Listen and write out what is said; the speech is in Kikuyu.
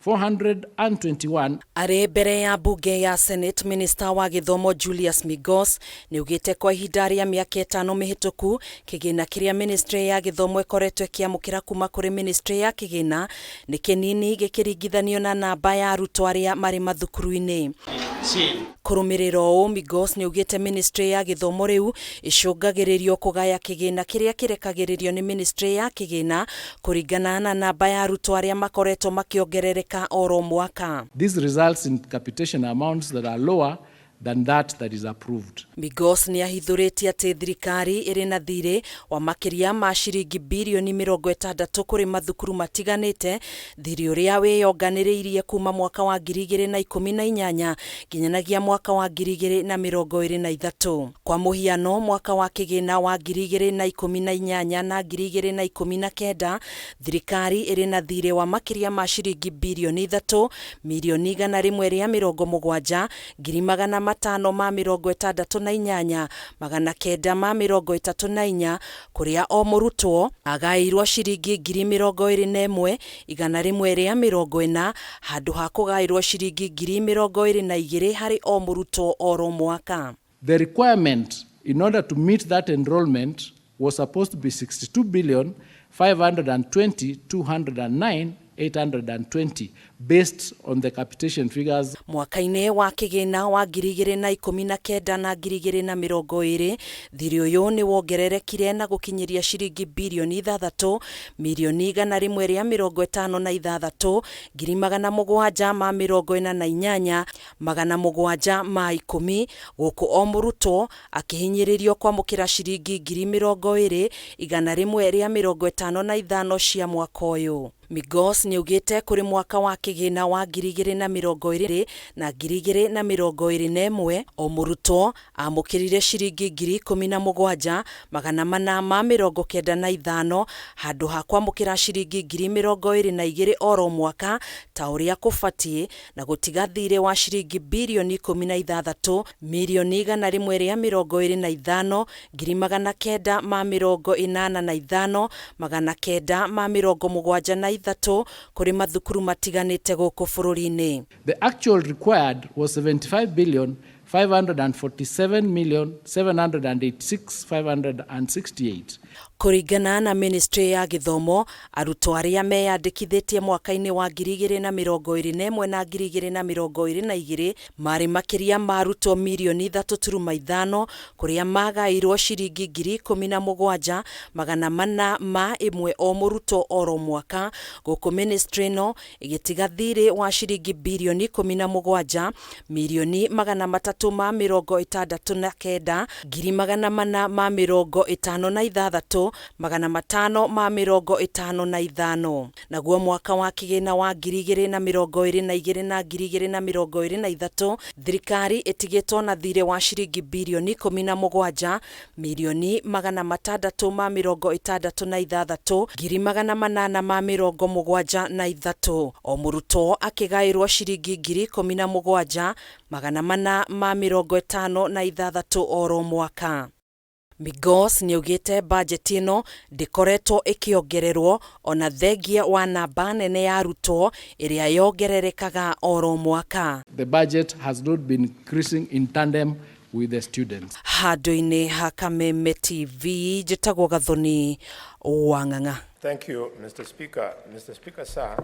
421. Arĩ mbere ya mbunge ya Senate, Minister wa gĩthomo Julius Migos nĩaugĩte kwa ihinda rĩa mĩaka 5 mĩhĩtũku, kĩgĩna kĩrĩa ministry ya gĩthomo ĩkoretwo ĩkĩamũkĩra kuma kũrĩ ministry ya kĩgĩna nĩ kĩnini gĩkĩringithanio na namba ya arutwo arĩa marĩ mathukuru-inĩ. Kũrũmĩrĩra ũũ, Migos nĩaugĩte ministry ya gĩthomo rĩu ĩcũngagĩrĩrio kũgaya kĩgĩna kĩrĩa kĩrekagĩrĩrio nĩ ministry ya kĩgĩna kũringana na namba ya arutwo arĩa makoretwo makĩongerereka oro mwaka. This results in capitation amounts that are lower than that that is approved. Migos nĩ ahithũrĩtie atĩ thirikari ĩrĩ na thirĩ wa makĩria ma ciringi birioni 60 kũrĩ mathukuru matiganĩte, thirĩ ũrĩa wĩyonganĩrĩirie kuma mwaka wa 2018 nginyanagia mwaka wa 2023. Kwa mũhiano, mwaka wa kĩgĩna wa 2018 na 2019, thirikari ĩrĩ na thirĩ wa makĩria ma ciringi birioni 3 mirioni 170 ngiri 568 934, kũrĩa o mũrutwo agaĩirwo ciringi ngiri 21 140 handũ ha kũgaĩrwo ciringi ngiri 22 harĩ o mũrutwo oro mwaka. The requirement in order to meet that enrollment was supposed to be 62 billion 520 209 820 based on the capitation figures. Mwaka-inĩ wa kĩgĩna wa 2019 na 2020, thirĩ ũyũ nĩ wongererekire na gũkinyĩria ciringi birioni 6 mirioni 156 ngiri 748 710, gũkũ o mũrutwo akĩhinyĩrĩrio kwamũkĩra ciringi ngiri 20 155 cia mwaka ũyũ. Migos nĩaugĩte kũrĩ mwaka wa kĩgĩna wa 2020 na 2021, o mũrutwo amũkĩrire ciringi ngiri 17 495 handũ ha kwamũkĩra ciringi ngiri 22 oro mwaka ta ũrĩa kũbatiĩ, na gũtiga thirĩ wa ciringi birioni 16 mirioni 125 ngiri 985 973 kũrĩ mathukuru matiganĩte gũkũ bũrũri-inĩ. The actual required was 75 billion 547 million 786 568. Kũringana na ministry ya gĩthomo, arutwo arĩa meyandĩkithĩtie mwaka-inĩ wa 2021 na 2022 marĩ makĩria ma arutwo mirioni 3.5, kũrĩa magaĩirwo ciringi ngiri 17 401 o mũrutwo oro mwaka, gũkũ ministry ĩno ĩgĩtiga thirĩ wa ciringi birioni 17 mirioni 369 ngiri 456 555. Naguo mwaka wa kĩgĩna wa 2022 na 2023, thirikari ĩtigĩtwo na thirĩ wa ciringi birioni 17 mirioni 666 ngiri 873, o mũrutwo akĩgaĩrwo ciringi ngiri 17 456 oro mwaka. Migos nĩaugĩte bajeti ĩno ndĩkoretwo ĩkĩongererwo ona thengia wa namba nene ya arutwo ĩrĩa yongererekaga oro mwaka. The budget has not been increasing in tandem with the students. Handũ-inĩ ha Kameme TV, njĩtagwo Gathoni wa Ng'ang'a. Thank you, Mr. Speaker. Mr. Speaker, sir.